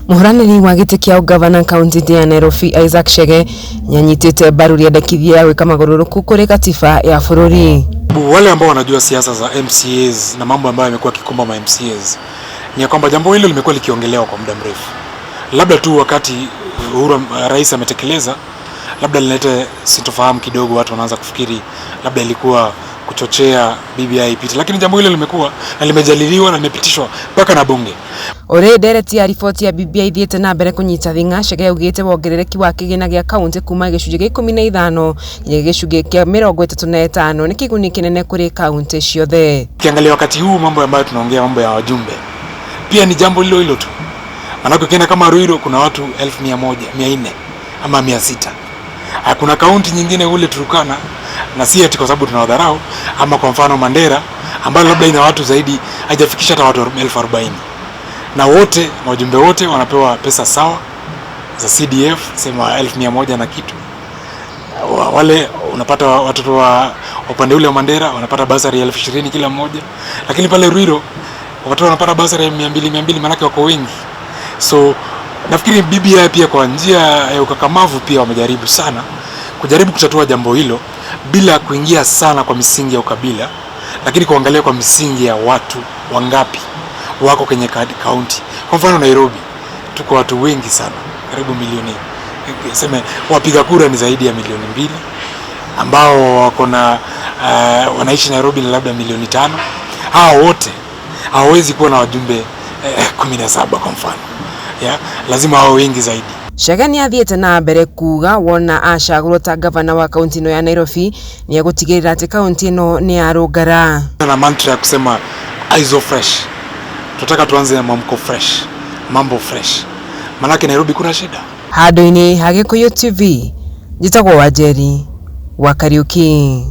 Mũhũranĩri wa gĩtĩ kĩa ũgavana kaũntĩ ya Nairobi Isaac Chege nĩanyitĩte mbaru rĩendekithia ya gwĩka magarũrũku kũrĩ gatiba ya bũrũri. Wale ambao wanajua siasa za MCAs na mambo ambayo yamekuwa yakikumba ma MCAs ni ya kwamba jambo hilo limekuwa likiongelewa kwa muda mrefu, labda tu wakati Uhuru rais ametekeleza, labda linaleta sintofahamu kidogo, watu wanaanza kufikiri labda ilikuwa kuchochea BBI ipite, lakini jambo hilo limekuwa na limejadiliwa na limepitishwa mpaka na bunge. Ori ndereti ya riboti ya BBI ithiĩte na mbere kũnyita thing'a, Chege augĩte wongerereki wa kĩgĩna gĩa kaũntĩ kuma gĩcunjĩ gĩa 15 nginya gĩcunjĩ kĩa 35 nĩ kĩguni kĩnene kũrĩ kaũntĩ ciothe. Ukiangalia wakati huu mambo ambayo tunaongea mambo ya wajumbe pia ni jambo hilo hilo tu, maanake ukienda kama Ruiru kuna watu 1,100, 400 ama 600. Kuna kaunti nyingine ule Turkana, na si ati kwa sababu tunawadharau, ama kwa mfano Mandera ambayo labda ina watu zaidi haijafikisha hata watu 40,000, na wote wajumbe wote wanapewa pesa sawa za CDF, sema 100,000 na kitu. Wale unapata watoto wa upande ule wa Mandera wanapata basari 20,000 kila mmoja, lakini pale Ruiru watoto wanapata basari ya 200 200, maanake wako wengi. So nafikiri BBI pia kwa njia ya ukakamavu pia wamejaribu sana kujaribu kutatua jambo hilo bila kuingia sana kwa misingi ya ukabila, lakini kuangalia kwa misingi ya watu wangapi wako kwenye kaunti. Kwa mfano Nairobi tuko watu wengi sana, karibu milioni, seme wapiga kura ni zaidi ya milioni 2, ambao wako na wanaishi Nairobi ni labda milioni 5. Hawa wote hawawezi kuwa na wajumbe 17 kwa mfano ya, lazima hao wengi zaidi. Chege nĩathiĩte na mbere kuga wona acagũrwo ta gavana wa kaũntĩ ĩno ya Nairobi nĩegũtigĩrĩra atĩ kaũntĩ ĩno nĩ yarũngara. Na mantra ya kusema eyes fresh, tunataka tuanze na mwamko fresh, mambo fresh, manake Nairobi kuna shida. Handũ-inĩ ha Gĩkũyũ TV, njĩtagwo Wanjeri wa Kariuki.